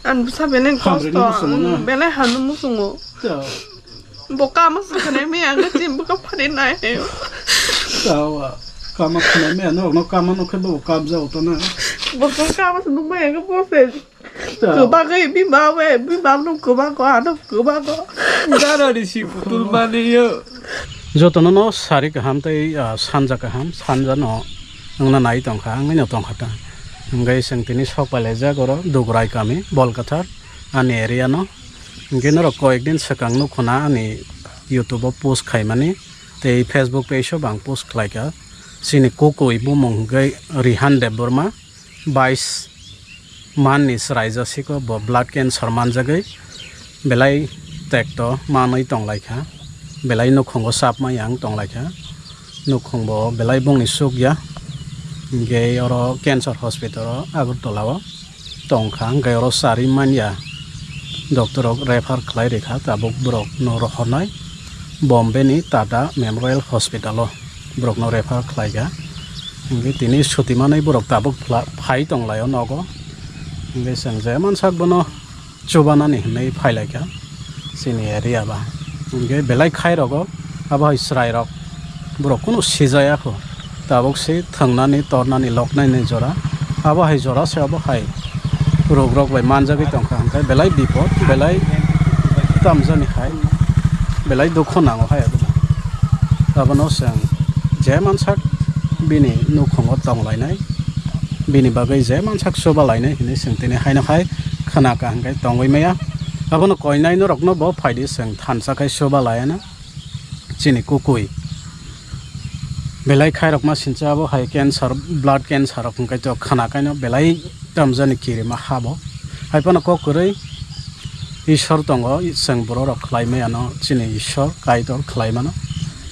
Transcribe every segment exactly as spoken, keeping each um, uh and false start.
Ang bwsa belai kosto, belai hano muchungo. Bo kama se khwnai maya, ang chini bwkha phari nai. Tawa, kama khwnai maya, norokno kama nukhe bo kabjao tana. Bo kama se nukmaya, bo se. Kwbagwi bima we, bima no kwbago, ano kwbago. Darani si putul mani yo. Jotono no sari kaham tei, ah, sanja kaham, sanja no wngna nai tongkha, wngwi no tongkha ta. Hwnkhe chwng tini sok pailaijak oro Dugrai kami, Bolkathar, ani area no. Hwnkhe norok koyek din swkang nukhuna ani YouTube o post khaimani tei Facebook page o bo ang post khlaikha. Chini kukui bumung hwnkhe Rihan Debbarma. Bais manni chwraijak siko bo blood cancer manjagwi belai tekto manwi tonglaikha, belai nukhungo chapmaya wng tonglaikha, nukhungbo belai bongni chukya, hwnkhe oro cancer hospital o Agartala o tongkha, hwnkhe oro charwi manya doctor rok refer khlai rikha, tabuk borok no rohornai Bombay ni Tata Memorial Hospital o. Borokno refer khlaikha. Hwnkhe tini suti manwi borok tabuk phla-, phai tonglaio nogo. Hwnkhe chwng je mansak bono chubanani hinwi phailaikha chini area ba. Hwnkhe belai khai rogo abo hai chwrai rok borok kunu sijaya kho. Tabuk se thwngnani tornani loknaini jora. Abo hai jora se abo hai rok rok bai manjagwi tongkha, hwnkhe belai bipot, belai tamjani hai, belai dukhu nango hai abo. Abono chwng je mansak bini nukhungo tonglainai, bini bagwi je mansak chuba lainai hinwi chwng tini haino hai khwnakha, hwnkhe tongwi maya. Abono koinai norokno bo phaidi chwng thansa khai chuba laiana. Chini kukui belai khairokma sincha abo hai cancer, blood cancer rok hwnkhe to khana kaino belai tamjani kirima habo. Hai phano kok kwrwi Ishwar tongo, chwng borok rok khlai maya no chini Ishwar Kaitor khlai mano.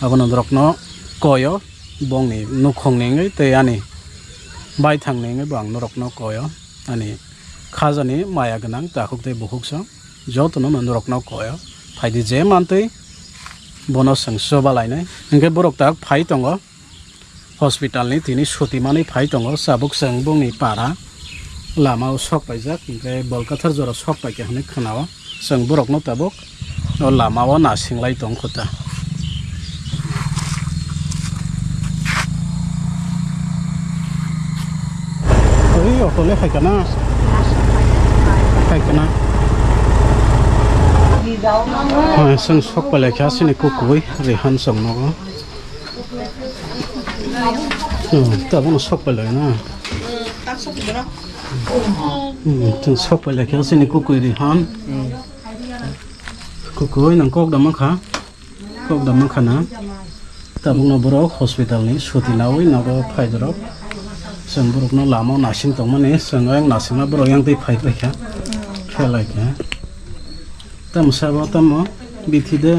Abono norokno koyo bongni nukhungni wngwi tei ani baithangni wngwi bo ang norokno koyo, ani khajani maya gwnang takhuk tei bukhuk song. Jotono norokno koyo phaidi je mantwi bono chwng chuba lainai. Hwnkhe borok tak phai tongo hospital ni, tini suti manwi phai tongo, chabuk chwng bongni para lama o sok paijak, hwnkhe Bolkathar jora sok paikha hinwi khwnao. Chwng borokno tabuk o lama o nasinglai tong kho ta. Oi, auto le phaikha na? Phaikha na? Hai, chwng sok pailai kha chini kukui Rehan chwng nogo. Hmm, tabukno sok pailai na? Hmm, chwng sok pailai kha chini kukui Rehan. Kukui nang kok da mankha? Kok da mankha na? Tabukno borok hospital ni suti nawi nogo phaidorok. Chwng borokno lama o nasing tongmani, chwng ayang nasingma borok yang twi phai paikha. Khelai kha. Tamo sabo tamo bithi de.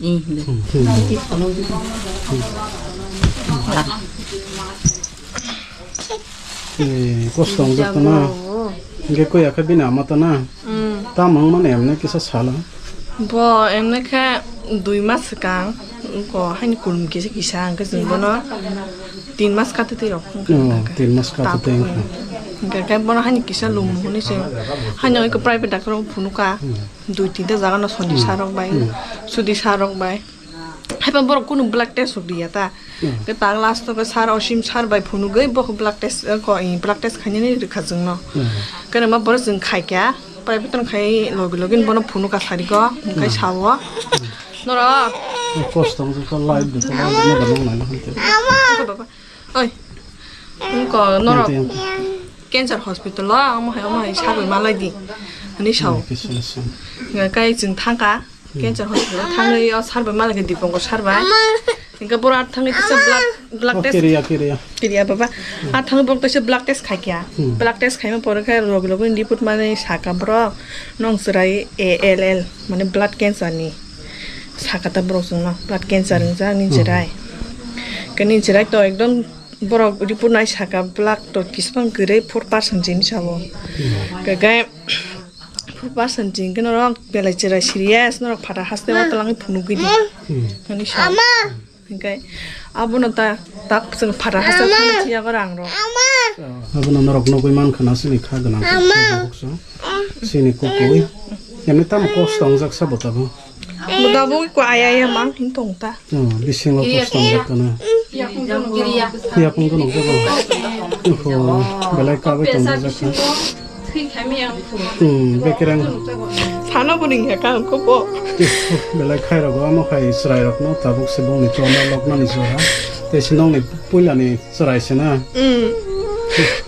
Hmm, hmm. Eh, kosto wng jak na. Hingke koi akhe bini ama ta na. Hmm. Tamo wng mano emne kisa sala. Bo emne khe dui mas swkang, ko haini kulum kisa kisa, hingke chwng bono tin mas kati twi rok wngkha. Oh, tin mas kati twi wngkha. Hingke khe bono haini kisa lum hwnwi se, haino eko private doctor rok phunukha. Hmm. Dui tinta jaga no soni sir rok bai, hmm, sudi sir rok bai. Haiphano borok kunu blood test rok riya ta. Hmm. Khe ta last o khe sir Osim sir bai phunugwi bo blood test, eh, ko, eh, blood test khainani rwkha chwngno. Hmm. Khe ma borok chwng khaikha, private no khai logi logi bono phunukha sari ko, khai sao. Norok. Kosto wng kha light de, light de, no, no, no, no, no. Baba. Oi. Wngko norok. Cancer hospital o, omo hai, omo hai sagwi malai di. Ani sao. Kisa, kisa. Kai chwng thangkha. Cancer hospital thangwi o sir bai malai khe Dipankar sir bai. Hingke boro ar thangwi kisa blood, blood test. Kiriya, kiriya. Kiriya baba. Ar thangwi borok kaisa blood test khaikha. Hmm. Blood test khaima pore khe logi logi report manwi sakha borok nong chwrai A L L mane blood cancer ni. Sakha ta borok chwngno blood cancer wngjak ni chwrai. Khe ni chwrai to ekdom borok report nai sakha blood to kisipang kwrwi four percent chini sao. Khe, khe Four percent chini khe norok belai chwrai serious, norok phatha haste o twlangwi phunugwi di. Hmm. Ani sa. Hingke abono ta, tak chwng phatha haste o thangwi thiya khe rang rok. Abono norok nugwi mankha na chini kha gwnang khe. Sini kukui. Emni tamo kosto wngjak sa bo tabuk. Bo tabuk ko aya aya mang hin tong ta. Hmm, bisingo kosto wngjak ta na. Yapung ko nukjak bo. Oho, belai kabai tong jak ta. Hmm, bekereng. Sana bo ning ya ka ko bo. Belai khai rok amo khai chwrai rok no tabuk se bongni torna loknani jora. Tei se nongni puilani chwrai se na. Hmm.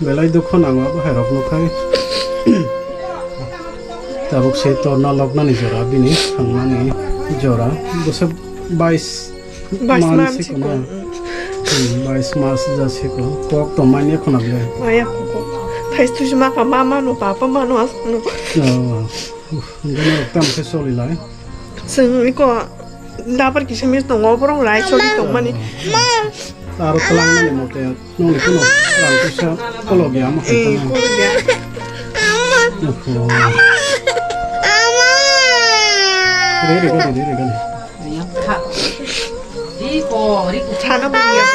Belai dukho nango abo hai rok no khai. Tabuk se torna loknani jora bini thangnani jora. Bwswk bais Bais man man siko siko, na. Hmm. Hmm, bais mas ja siko. Kok tong manya khuna ble. Maya koko. Thais tusi maka mama no papa mano asno. Oh, hwnkhe norok tamo khe solilai. Chwng iko dabar kisa mis tongo, borok rai soli tongmani. Aro twlangmani mote nongni phano rang kisa kolok ya, omo hai tongmani. Eh, kolok ya. Oho. Re, re, gani, re, re, gani. Sana bo ya.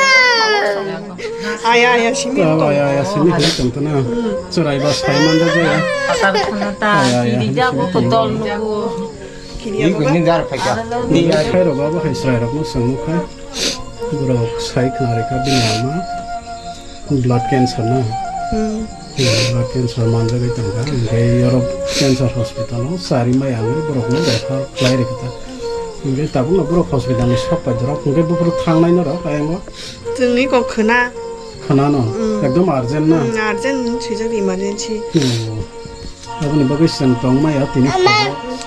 Aya, aya, simi. Oh, aya, aya, simi hai tong tana. Chwrai ba sai man da jaya. Patar khana ta, aya, aya, siri jago, simi tong. Kotol nugo. Kiriya baba. Ni dar phaika. Ni khai rok abo hai chwrai rok no chwng nukha. Borok sai khna rikha bini ama blood cancer na. Hmm. Hmm, blood cancer manjagwi tongkha. Hwnkhe yorok cancer hospital o chari mai ang borok no refer khlai rikha ta. Hwnkhe tabuk no borok hospital ni sok pai dorok. Hwnkhe buphuru thangnai norok ayang o. Chwngni kok khna. Khna no? Hmm. Ekdom urgent na? Hmm, urgent swijak emergency. Hmm. Aboni bagwi chwng tong maya tini khoro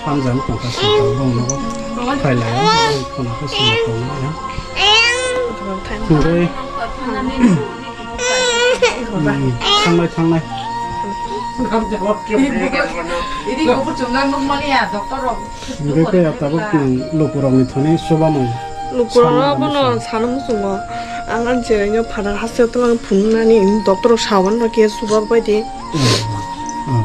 sanjang tongkha sijak bong nogo khailai o khona khe chwng tong maya. Hwnkhe, hmm, thangnai, thangnai. Hwnkhe khe ya tabuk nwng lukurokni thani chubamung. Lukurok sana abono sana muchungo. Ang ani cheraino phatar haste twlang phunuknani doctor rok sawan rok khe chuba bai di. Hmm. Hmm.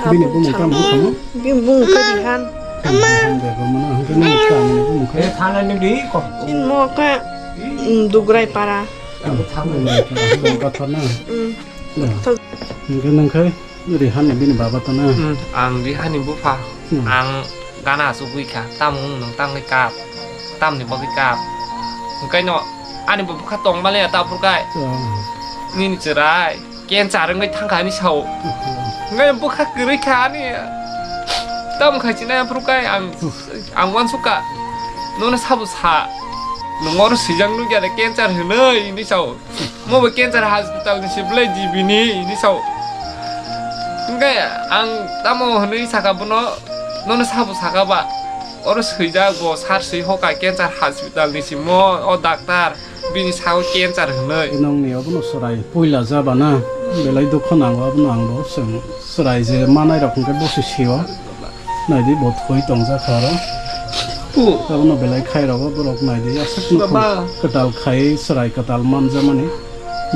Bini bumung tamo wngkha? Bini bumung khe Rihan. Rihan de, bo mano hwnkhe nini chwla ni bumung khe? Bini mo khe, mm, Dugrai para. Hmm. Dugrai para. Dugrai para na? Hmm. Ya. Hwnkhe nang khe Rihan ni bini baba to na? Hmm. Ang Rihan ni bupha. Hmm. Ang gana asugwi kha. Tamo wng nwng tangwi kap. Tamni bagwi kap. Hwnkhe no ani bo bwkha tong maliya ta phur kai. Hmm. Nini chwrai. Cancer wngwi thangkha ani sao. Ngai bwkha kwrwi kha ani. Tamo khai chinai aphuru kai ang, ang uansukha. Nono sabo sa. Nwng oro swijak nukya de cancer hwnwi hwnwi sao. Mo bo cancer hospital ni se belai G B ni hwnwi sao. Hwnkhe ang tamo hwnwi sakha bono, nono sabo sakha ba. Oro swijak bo sar swi hoka cancer hospital ni simo o doctor. Bini sao cancer hwnwi. Nongni obono chwrai puila jabana belai dukho nango, abono ang bo chwng chwrai je manai rok hwnkhe bosi sio. Naidi bo thwi tongjak aro. Abono belai khai rogo borok naidi aswk nukhung kwtal khai chwrai kwtal manjamani.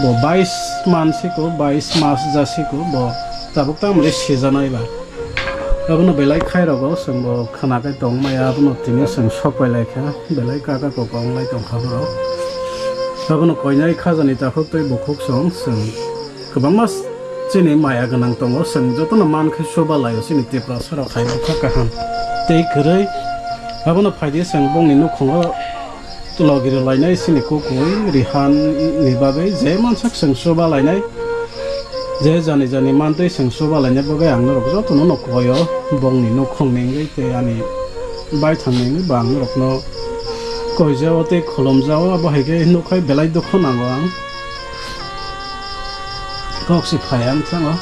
Bo bais man siko, bais mas ja siko bo tabuk tamoni sijanai ba. Abono belai khai rogo chwng bo khwna khe tong maya, abono tini chwng sok pai lai kha, belai kaka koko wng lai tong kha borok. Abono koinai khajani takhuk tei bukhuk song chwng kwbangma chini maya gwnang tongo, chwng jotono man khe chuba lai o chini Tiprasa rok hai bo kha kaham tei kwrwi. Abono phai di chwng bongni nukhungo. Logi rwlainai chini kukui Rihan ni bagwi je mansak chwng chuba lainai, je jani jani mantwi chwng chuba lainai bagwi ang norok jotono no koi o, bongni nukhung ni wngwi tei ani baithang ni wngwi bo ang norokno koijao tei khulumjao, abo hai khe nukhai belai dukhu nango ang. Kok se phai ang thango.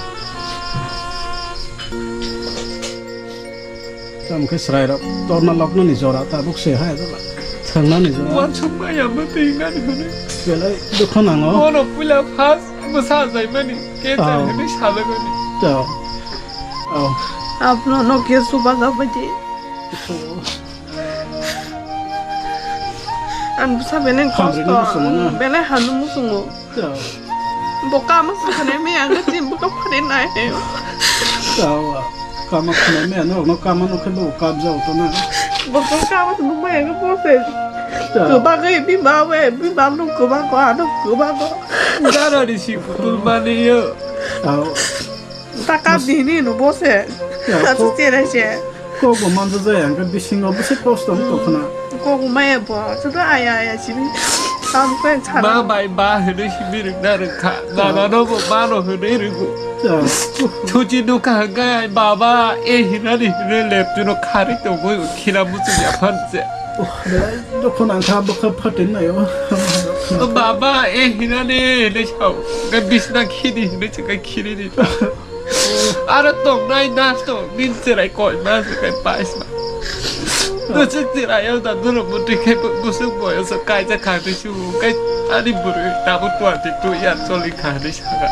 Tamo khe chwrairok torna loknani jora tabuk se hai jora. Thangnani jora. Uansuk maya mwtwi hingnani hwnwi. Belai dukhu nango. Bono puila first bwsa ajaimani, cancer hwnwi salagani. Tao. Tao. Abono Nokia chuba jabadi. Ang bwsa belai kosto, belai hanu muchungo. Bo kama sakhanai me ang tin bo kapari nai. Tawa kama khanai me ano no kama no khe bo kap jao to na. Bo kama bo me ang bo se. Ko ba ge bi ba we bi ba no ko ba ko ano ko ba ko. Dara ri si putul mani yo. Tao. Taka dini no bo se. Ya, Asu kok, chera se. Kok bo manjak jaya, hwnkhe bisingo bwswk kosto wng tongkhna. Kok maya bo, chuba aya aya simi. Tam khe chara. Ma bai ba hwnwi simi rwkna rwkha. Ya. Nana no bo ma no hwnwi rwgo. Ya. Thuchi nukha hwnkhe ai baba e hinani hwnwi lepchuno kharwi tongwi khina muchung ya phan se. Oh, belai dukhu nangkha bwkha phatin naio. O baba e hinani hwnwi sao. Hwnkhe bisna khidi hwnwi se khe khiridi. Aro tongnai nas to, nin cherai koi mas kai pais ma. Busuk cherai o da duro muti kai busuk boyo so kai ja khang ti su kai ani buru tabu twenty two year choli khang ti saka.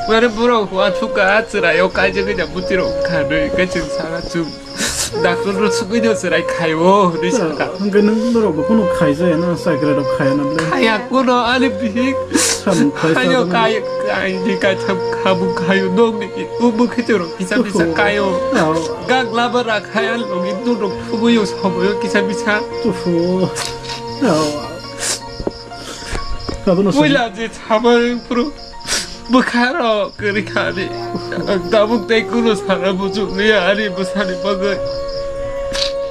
Mane buro hua thuka cherai o kai ja ja muti ro khang ti kai ching saka chu. Doctor ro sugui no cherai khai o ni saka. Hwnkhe nung norok bo kunu khai jaya na, sakra rok khai na ble. Khaya kuno ani bihik. Samung khai Khayo sa kai, kai di kai tham khabu khayo nong ni ki ubu khichoro kisa bisa Tuhu. Kayo. Ao. Gagla ba ra khaya logi dudok phubuyo soboyo kisa bisa. Tuhu. Ao. Abono sa- Puila je sabai puru bwkharo kwrwi khani. Ang tabuk tei kuno sana bujuk liya ani bwsani bagwi.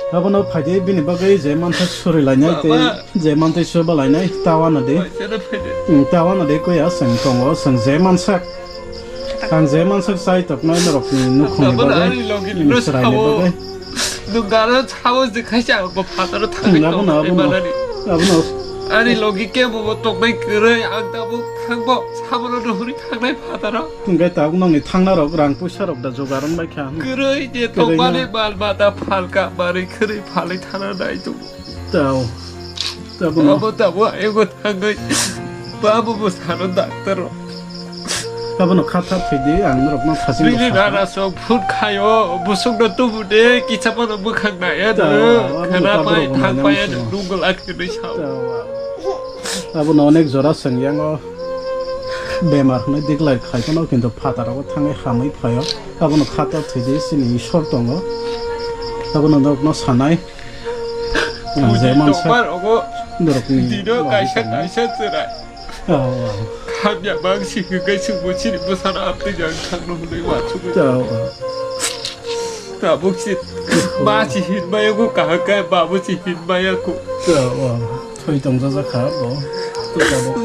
Abono phaidi bini bagwi je mansa suri lainai tei Baba. Je mantwi soba lainai, tawana de. Bai, chana phaidi. Hmm, tawana de koya, seng tongo, seng je mansak. Ang je mansak chai toknai norokni nukhungni Baba, bagwi, ani logi nini no chwraini sao. Bagwi. Nung gana sao je khaisa ang bo phataro thangwi Hmm, abono, tong abono. Manani. Abono. Ani logi ke bo bo toknai kwrwi, ang tabuk thangbo, sabono nuhuri thangnai phataro. Hwnkhe tabuk nongni thangnarok rang puisa rok da jogar wng bai kha. Kwrwi je Kwrwi tokmani na. Mal mata phalka, bari khwrwi phalwi thana nai tongo. Tao. Tabo no. Abo tabo ayugo thangwi. Babu bo sano doctor rok. Abono khatha thwidi ang norok no khasi Bini rana sok phut khayo, busuk no tubu de, kicha pano bwkhak naya Tao, no. Abono Khana tabuk pai rok thang nai pai nang ano so. Nungol akhirwi sao. Tao. Abono onek jora sengyango. Bemar hwnwi declare khai phano kintu phataro thangwi hamwi phaio. Abono khatha thwidi sini Ishwar tongo. Abono norok no sanai. Ang je Buji mansa tongma rogo norokni dino kaisa kaisa chwrai. Oh, oh. Khamya bang si hwnkhe chwngbo chini bwsano amtwi jang thangno hwnwi uansugwi. Oh, oh. Tabuk si ma si hinmaya ko kaham khe babo si hinmaya ko. Oh, oh. Thwi tongjak kha bo.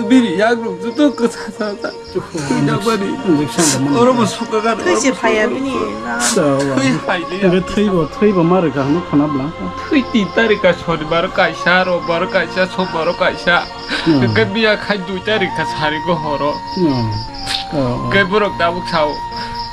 Bini yang rok joto kwsa sa sa. Injection da mani. Oro bo suka gan, oro bo suka gan. Thwi se phaiya bini na. Thwi phai liya. Hwnkhe thwibo, thwibo ma rwkha hwnwi khwna bwla. Thwi tin tarikha sonibar kaisa, robar kaisa, sombar kaisa. Hmm. Hwnkhe miya khai dui tarikha sarigo horo. Hmm. Oh, oh. Hwnkhe borok tabuk sao.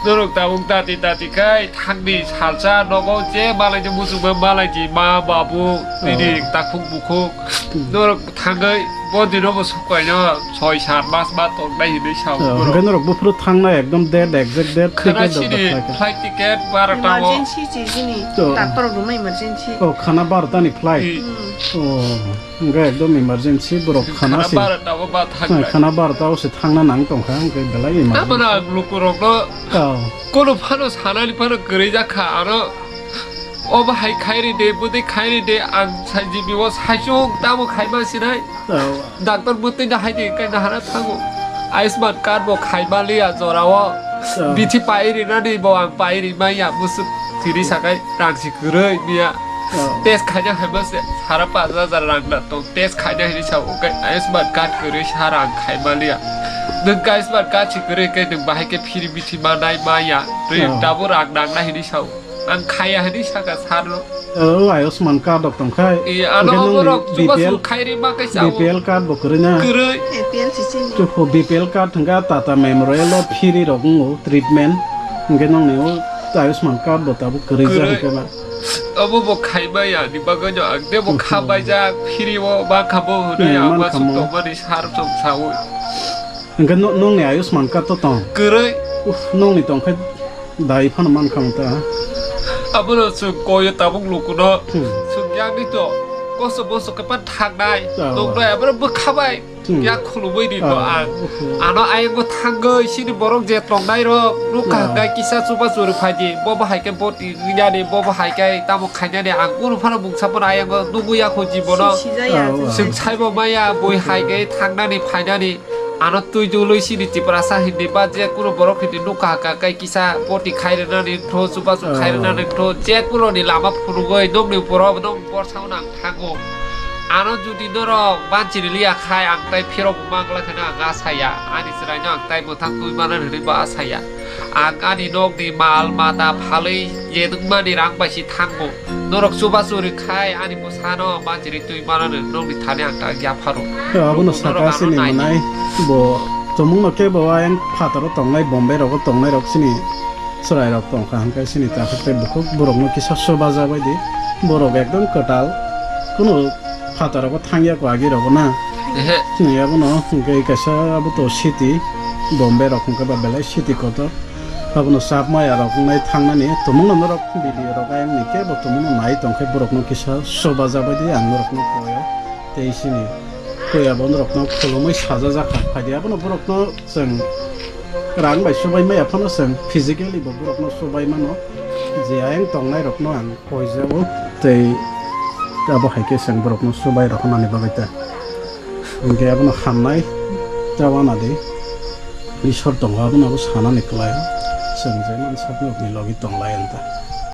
Norok tabuk dati dati khai thangni salsa nogo je malai je muchungma malai je ma babu nini takhuk bukhuk. Hmm. Norok Thangwi bo dino bo sukaino soi sat mas ba tongnai hinwi sao borok. Hwnkhe norok buphuru thangnai ekdom date, exact date, khana ticket sini rok da khlai kha. Flight ticket barota o. Emergency se sini. To. Doctor rok rwma emergency. Oh, khana barota ni flight. I. Hmm. Oh, hwnkhe ekdom emergency borok khana Khana sini. Barota o ba thangnai. Khana barota o se thangna nang tongkha, hwnkhe belai emergency. Abono ang lukurokno Oh. Kono phano sanani phano kwrwi jak kha, ano obo hai khairi de, bwdwi khairi de, ang sai jibi o saichung tamo khaima sinai. Oh. Doctor bwtwi no hai de, kai nahana thango. Ayushman card bo khaima liya jora o. Oh. Bithi pai rinani bo ang pai ri maya, musuk tiri sakai rang si kwrwi miya. Oh. Test khaina hai ma se sara paanch hajar rang da tong. Test khaina hini sa o kai Ayushman card kwrwi sa rang khaima liya. Nwng Ayushman card si kwrwi kai nwng bahai khe phiri bithi manai maya. Twi Oh. Tabuk rang nangnai hini sa o. Ang khaya hini saka sar no. Oh, Ayushman card rok tongkhai. Iya, ano Hwnkhe nungni oborok chubachu B P L, khairi ma kaisa B P L card bo kwrwi na? Kwrwi. A P L si chini. Chukhu B P L card hwnkha Tata Memorial o free rok wngo treatment. Hwnkhe nungni o Ayushman card bo tabuk kwrwi jak Kwrwi. Hwnkhe ba. Obo bo khaimaya ni bagwi no ang de bo Oho. Khambaijak phiri o ma khabo hwnwi Hmm, ang ma ma khamo. Suk tongmani sar song saui. Hwnkhe no-, nungni Ayushman card to tong? Kwrwi. Uff, nungni tongkhe dai phano man khamo ta. Abono chwng koyo tabuk lukuno Hmm. Chwng yakni to koso boso khe pan thangnai. Oh. Noknai abono bwkhabai. Hmm. Yak khulumui ri to Ah, ang. Okay. Ano ayangbo thangwi sini borok je tongnai rok nukha Ah. Hwnkhe kisa chuba churi phaidi. Bo bo hai khe bo twi wngnani, bo bo hai khe tamo khainani ang kunu phano mungsa phano ayangbo nugwi yakho jibono. Si-, sijaya Ah, chwng ah. Chwng saibo maya bui hai khe thangnani phainani. Ano twi dului sini Tiprasa hindi ba je kuno borok hindi nukha haka kai kisa poti khairwnani thro chubachu Ah. khairwnani thro je kuno ni lama phunugwi nokni borok nok borsa nang thango. Ano judi norok banchini liya khai ang tai phirok mangla kheno ang asaya. Ani chwraino ang tai mwthang twi mana hinwi ba asaya. Ang ani nokni mal mata phalwi yenwkmani rang bai si thango. Norok chubachu rwkhai ani bwsano banchiri twi manano nokni thani ang ta yapharo. Abono Norok saka ano sini nai. Manai bo tumungno kebo ayang phataro tongnai Bombay rogo tongnai rok sini chwrai rok tongkha hwnkhe sini takhuk tei bukhuk borokno kisa sobaja bai di borok ekdom kwtal kunu phataro bo thangya ko agi rogo na. Ehe. Sini abono hwnkhe kaisa abo to city Bombay rok hwnkhe ba belai city kotor. Abono chap maya rok wngnai thangnani tumungno norok video rok ayang ni kebo tumungno nai tongkhe borokno kisa sobaja bai di ang norokno koyo tei sini koya bo norokno khulumui sajajak kha phaidi abono borokno chwng rang bai subai maya phano chwng physically bo borokno subai mano je ayang tongnai rokno ang koijao tei abo hai khe chwng borokno subai roknani bagwi ta. Hwnkhe abono hamnai ta wana di. Isor tongo abono abo sanani kwlai. Chwng je man sakno ni logi tonglai ang ta.